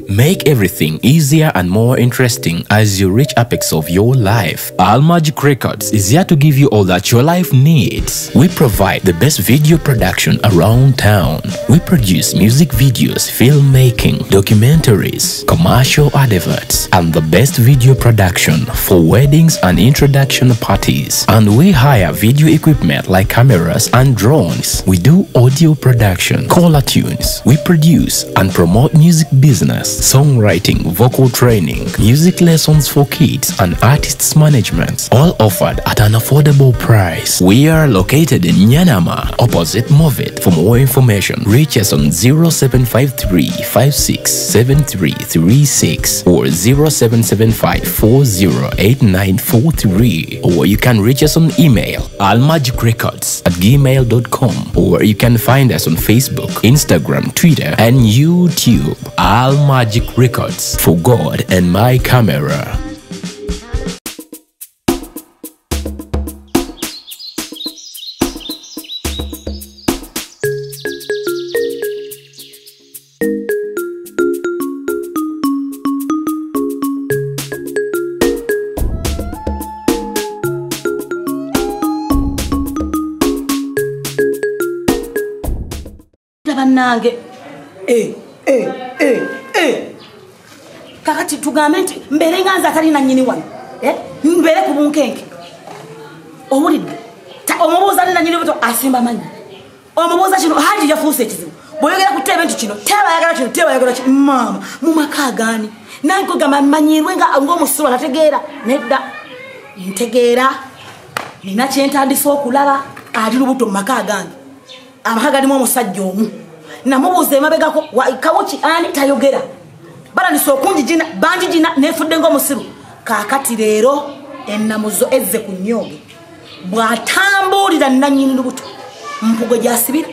Make everything easier and more interesting as you reach apex of your life. Almagic Records is here to give you all that your life needs. We provide the best video production around town. We produce music videos, filmmaking, documentaries, commercial adverts, and the best video production for weddings and introduction parties. And we hire video equipment like cameras and drones. We do audio production, caller tunes. We produce and promote music business, songwriting, vocal training, music lessons for kids, and artists management, all offered at an affordable price. We are located in Nyanama, opposite Movit. For more information, reach us on 0753 567336 or 0775 408943, or you can reach us on email almagicrecords@gmail.com, or you can find us on Facebook, Instagram, Twitter, and YouTube. Almagic Records, for God and my camera. Bannange, kakati tugambe nti mbeere nga nze atali nannyini wano, mbeere ku bunkenke. Owulidde, omubuuza ali nannyini buto asimba mannya, omubuuza kino Haji yafuuse ekizibu. Bw'oyogera ku teebe nti kino teeba ayagala kino, teeba ayagala kino. Maama mu maka agaani nange kugamba mmanyirwe ng'omusiru atategeera. Nedda, ntegeera, nina kye ntandise okulaba. Ali lubuto mu maka agange, amaka galimu omusajja omu. Namubuuza emabegako kawuki ani tayogera, balandise okunjijina banjijina, nefudde ng'omusiru. Kaakati leero ennamuzo ezze ku nnyooge, bw'atambuulira nannyini lubuto mpugwe gy'asibira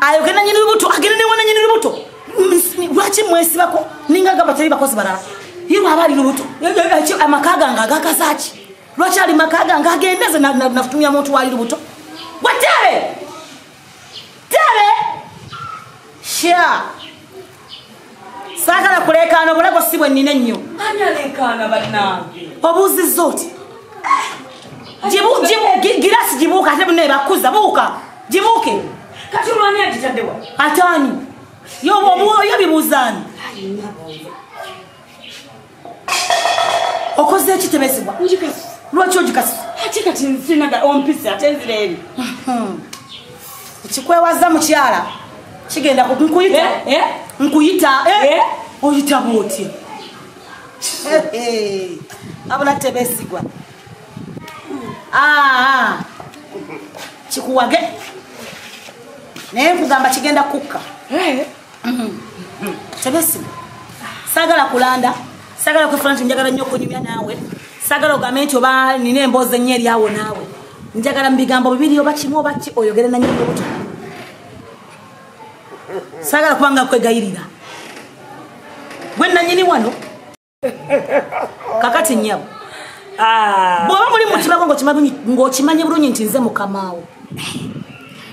ayogere nannyini lubuto, agende newa nannyini lubuto. Lwaki mwesibako ninga gamba teri bakozi balala? Ye lwaba ali lubuto, amaka gange agagazaaki? Lwaki ali maka gange agende nze nafutumya muntu wali lubuto? Watebe tebe sha saagala kuleekaana, obulago si bwe nnina ennyo. Ani aleekaana bannange? Obuuzizza oti girasi gibuuka, ate munne bakuza buuka gibuuke. Kati olwani agitaddewa? Ate ani yo bibuuzaani? Okoze eki Tebesibwa? Lwaki ogikasi? Ate kati nsinaga ompisa ate nzira eri. Ekikwewaza mukyala kigenda nkuyita, nkuyita, oyita bw'otya? Abula Tebesigwa, kikuwage naye nkugamba kigenda kukka. Tebesigwa, saagala kulanda, saagala kwefuna nti njagala nnyo okunyumya naawe, saagala ogambe nti oba nina emboozi ennyo eryawo naawe. Njagala mu bigambo bibiri oba kimu oba ki oyogere nannyini lubuto. Saagala kubanga kwegayirira gwe nannyini wano. Kakati nnyabo, bw'oba muli mutimako ng'okimanyi bulungi nti nze mukamaawo,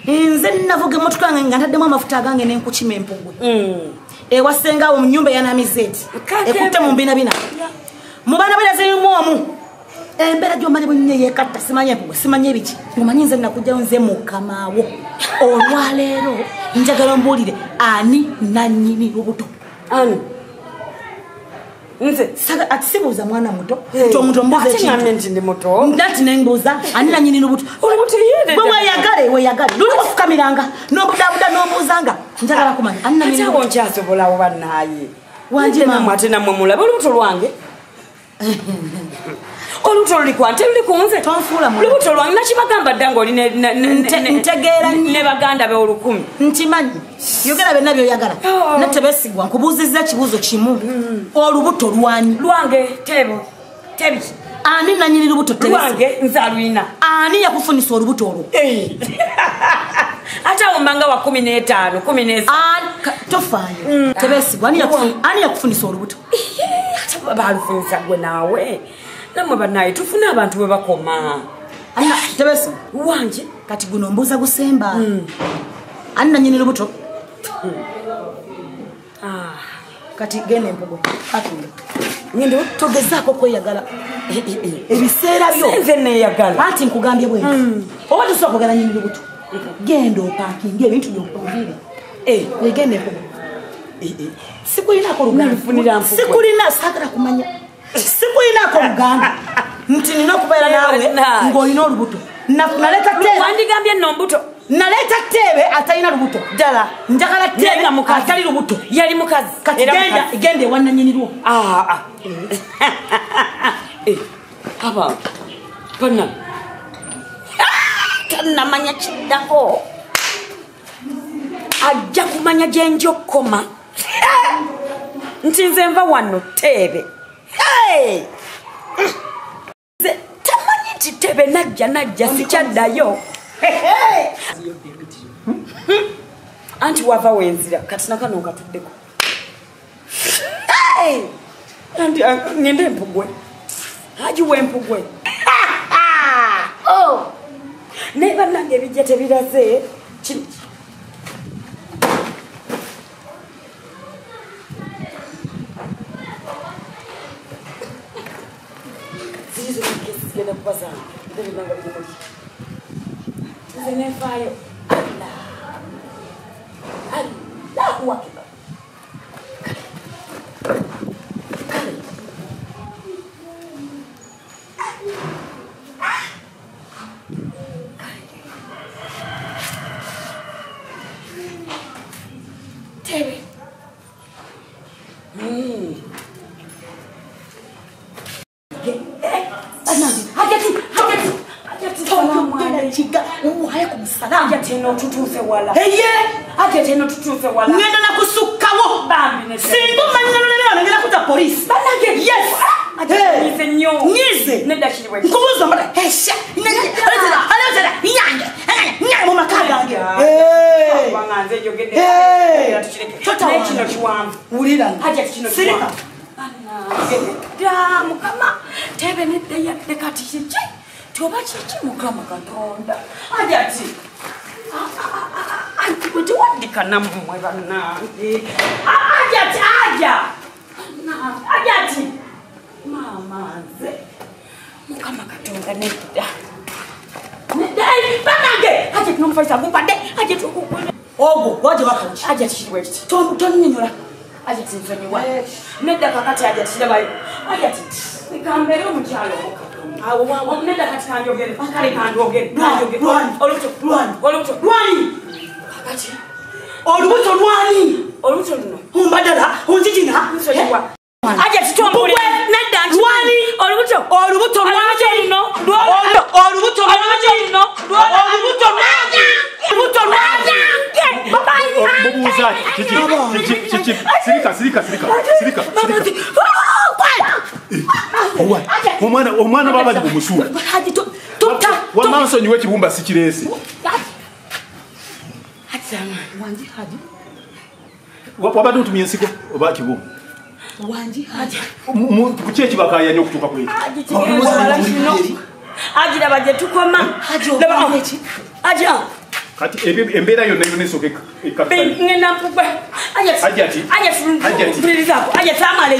nze navuga emmotoka yange nga ntaddemu amafuta agange n'enkukima empugwe ewasengawo mu nnyumba eyanamizeeti ekutte mu mbinabina mu baana bera zirimu omu embeera gy'omanyi bunye yeekatta, simanyi empugwe simanyi ebiki, omanyi nze nakugjayo nze mukamaawo. Olwaleero njagala ombuulire ani nannyini lubuto. Ani? Nze ati sibuuza mwana muto nti omuntu omubuuza ekintu nti ndi muto, nati nembuuza ani nannyini lubuto. Olubuto ye bwe weyagale weyagale luli wafukamiranga n'obudabuda n'obuuzanga, njagala kumanya ani nannyini lubuto. Ate awo nkyasobolawo bannaaye wanje maama, ate nammwe mulabe olubuto lwange. Olubuto luli ku ante luli ku nze. Tonfuula mu lubuto lwange nakibagamba dda ng'oli ntegeera ne baganda be olukumi. Nkimanyi yogera byonna by'oyagala. Ne Tebesigwa nkubuuzizza ekibuuzo kimu, olubuto lwani? Lwange tebo tebi. Ani nannyini lubuto Tebesigwa? Lwange nze alulina. Ani yakufunisa olubuto olwo? Ate awo mbanga wa 15 13. Tofaayo Tebesigwa, ani yakufunisa olubuto? Ate balufunisa gwe naawe. Nammwe bannaye tufune abantu bwe bakoma. Tebesigwa wanje kati guno mbuuza gusemba. Ani nannyini lubuto? Kati genda Empugwe atunga ngende togezaako kweyagala ebiseera byo nze neeyagala anti nkugambye bwe oba tosobola kwagala nyini lubuto genda opakinge ebintu by'okuviire genda Empugwe sikulinako luganda sikulina saagala kumanya sikulinako luganda nti nina okubeera naawe ng'olina olubuto naleeta teebe wandigambye nno mbuto naleeta teebe atalina lubuto ddala njagala teebe atali lubuto yali mukazi kati genda ewa nannyini lwo aba bana tannamanya kiddako ajja kumanya gye nja okukoma nti nze nva wano teebe tamanyi nti teebe najja sikyaddayo anti wava wenzira kati nakano nkatuddeko anti ngende Empugwe Haji w'Empugwe naye bannange ebijja tebiraze zigenda kuba zange ebinanga biri nze nenfaayo Allah Allahu akbar kale tebe ngenda nakusukkawo singa omanyinalolebera ngenda kuta polisi yes nyize nkubuuza mbata esha nyange nyange mu maka gange wulira sirika mukama tebe nedda yadde kati kiki tioba kiki mukama katonda Hajati anti gwe tewaddika nammwe bannange Hajati aja Hajati maama nze mukama katonda nedda bannange Hajati n'omufaisa gumpadde Hajati ogwo waje bakawuki Hajati kiri bwe kiti tonnyonnyola Hajati nsonyiwa nedda kakati Hajati kirabayo Hajati kambeere omukyalo omukatonda nedda kati kanjogere kale kanjogere olubuto lwani kakati olubuto lwani olubuto luno ombadala onjijina nsonyiwa Hajati tombule nedda lwani olubuto lwani luno olubuto lwani luno olubuto lwani olubuto lwani mubuuza kiki kiki sirika sirika sirika sirika omwana baba bumusuula wamma nsonyiwa ekibumba sikireese wabadde otumye ensiko oba kibumba kuki ekibakaayanya okutuuka ku ekyo agiraba gye tukoma kati embeera yonna yonna esooka ngenda Mpugwe Hajati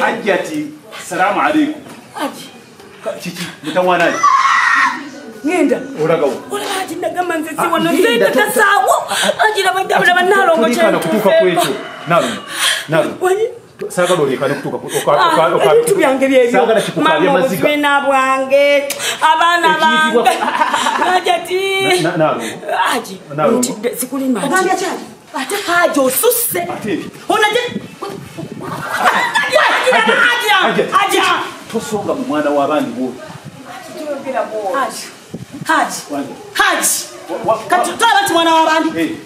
Hajati salaamu aleikum kiki mutawaanayi ngenda olagawo olaba Haji nagamba nze si wano nze ndakasaawo agiraba ndabulaba Nalongo kyentuuka ku ekyo Nalongo saagala olekane kutuuka ebintu byange byebyo mama obuzwina bwange abaana bange Hajati Haji ntidde sikulima ogambye kyali ate Haji osusse onaje Haji tosonga mu mwana w'abandi bwo Haji Haji kati tolaba nti mwana w'abandi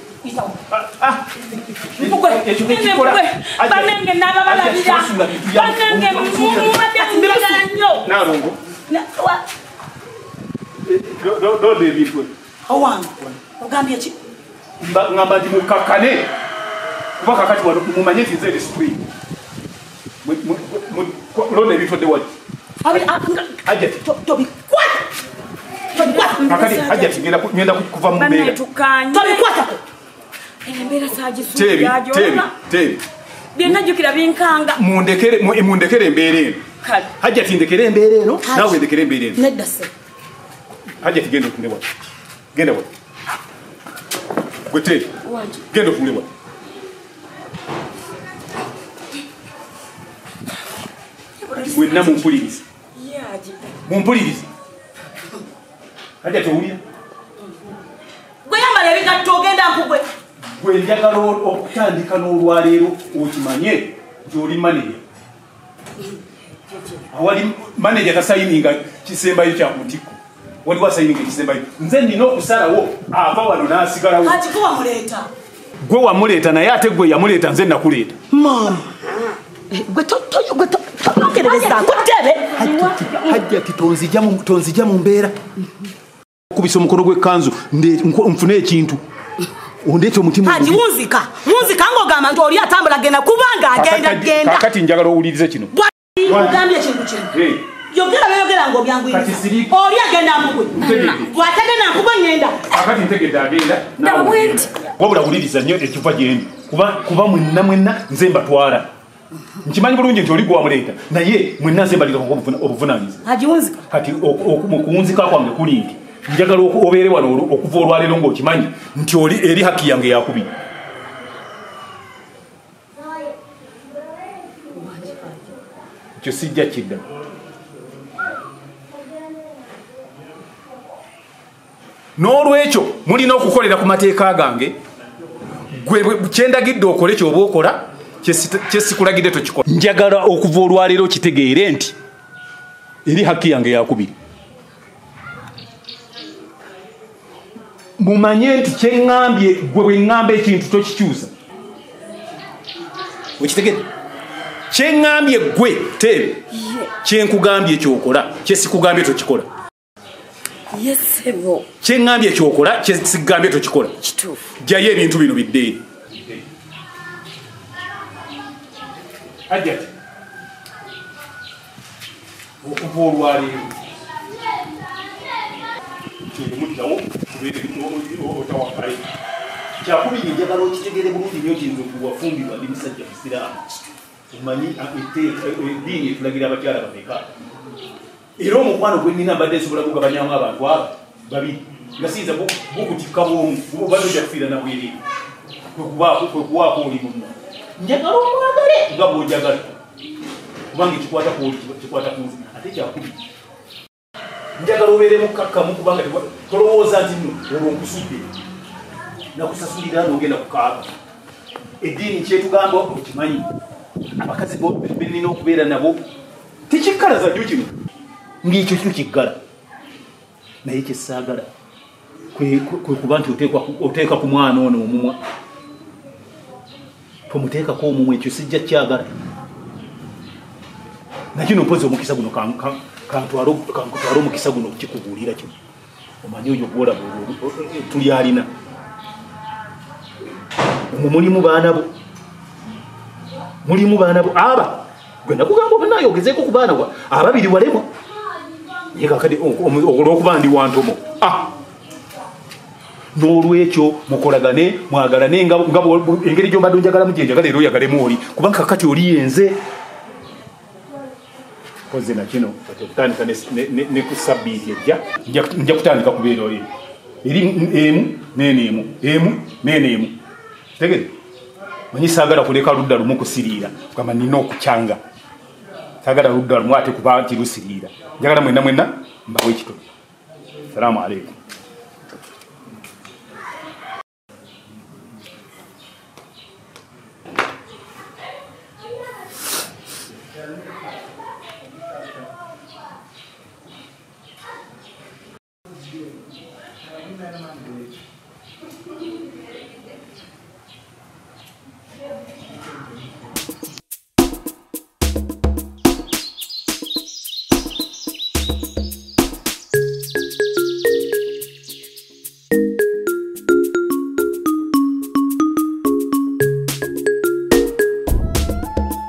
Mpugwe bannange n'ababalabira bannange mubadde mumbagala nnyo Nalongo londa ebintu owange ogambye ki ngamba nti mukakkane kuba kakati wano mumanye nti nze disipulini londa ebintu odde wali Hajati tobikwata kakati Hajati ngenda kuva mu mbeera tobikwatako embeera tebi tebi Byenajjukira binkanga. Mundekere embeera eno. Hajjati ndekere embeera eno, naawe ndekere embeera eno. Nedda ssebo. Hajjati genda otunule wano. Genda wano. Gwe Teebe. Genda otunule wano. Mwenna mumpulirize. Mumpulirize. Hajjati owulira? Gwe yambala ebigatto ogenda nkugwe. Gwe njagala okutandika n'olwaleero okimanye nti oli maneja. Awali maneja tasayininga kisembayo kya ku ntikko. Waliwo asayininga ekisembayo. Nze nnina okusalawo ava wano n'asigalawo. Kati gwe wamuleeta. Gwe wamuleeta naye ate gwe yamuleeta nze nakuleeta. Maama. Gwe tonongererezaako Teebe. Hajjati tonzija mu mbeera. Okubisa omukono gw'ekkanzu nfune ekintu. Ondeeta omutima. Haji wunzika. Wunzika ng'ogamba nti oli atambula agenda kubanga agenda genda. Kaakati njagala owulirize kino. Ogambye ekintu kino. Yogera by'oyogera ng'obyanguyiriza. Oli agenda nkugwe. Bw'atagenda nkugwe ŋŋenda. Kaakati ntegedde agenda. Wabula wuliriza nnyo ekiva gye ndi. Kuba mwenna mwenna nze mbatwala. Nkimanyi bulungi nti oli gwe wamuleeta naye mwenna nze mbalirako obuvunaanyizibwa. Haji wunzika. Kati mu kuwunzika kwange kuli nti njagala obeere wano okuva olwaleero ng'okimanyi nti oli eri haki yange yakubiri. Ekyo sijja kidda. N'olwekyo mulina okukolera ku mateeka gange. Gwe kyendagidde okole ky'oba okola, kyesikulagidde tokikola. Njagala okuva olwaleero kitegeere nti eri haki yange yakubiri. Mumanye nti kyeŋŋambye gwe bwe ŋŋamba ekintu tokikyusa. Okitegedde? Kyeŋŋambye gwe Teebe, kyenkugambye kyokola, kyesikugambye tokikola. Kyeŋŋambye kyokola, kyesigambye tokikola. Jjayo ebintu bino bidde eri. Hajjati, okuva olwaleero muddawo otawakale. Kyakubiri njagala okitegeere bulungi nnyo nti nze wafumbirwa ndi musajja musiraamu. Omanyi eddiini etulagira abakyala bameka. Era omukwano gwe nnina mbadde nsobola gugabanyamu abantu abo babiri nga siyinza gukutikka bw'omu obadde ojja kufiira na bwereere. Kwe kuwaako oli munno. Njagala omwagale nga bw'onjagala kubanga ekikwata ku oli kikwata ku nze. Ate kyakubiri njagala obeere mukkakkamu kubanga tolowooza nti nno olwo nkusudde nakusasulira n'ogenda kukaaba. Eddiini kyetugamba okimanyi. Abakazi benina okubeera nabo tekikkalaza nnyo kino ng'ekyo kyo kiggala. Naye kyesaagala kwe kuba nti oteeka ku mwana ono omumwa. Tomuteekako omumwa, ekyo sijja kyagala. Nakino mpozi omukisa guno kantwale omukisa guno okukikubuulira kino. Omanyi oyo gw'olaba tuli alina. Omwo mulimu baana bo. Mulimu baana bo aba. Gwe nakugamba oba naye ogezeeko ku baana ababiri walemwa. Naye kaakati olw'okuba ndi wantomo. N'olwekyo mukolagane mwagalane nga engeri gy'ombadde onjagalamu gye njagala era oyagalemu oli kubanga kaakati oli yenze. Mpozi na kino okutandika ne ku sabbiiti ejja nja kutandika kubeera oli eri emu n'eno emu emu n'eno emu. Kitegedde? Manyi saagala kuleka ludda lumu kusiriira kugamba nina okukyanga. Saagala ludda lumu ate kuba nti lusiriira. Njagala mwenna mwenna mbawe ekitono. Salaamu aleikum.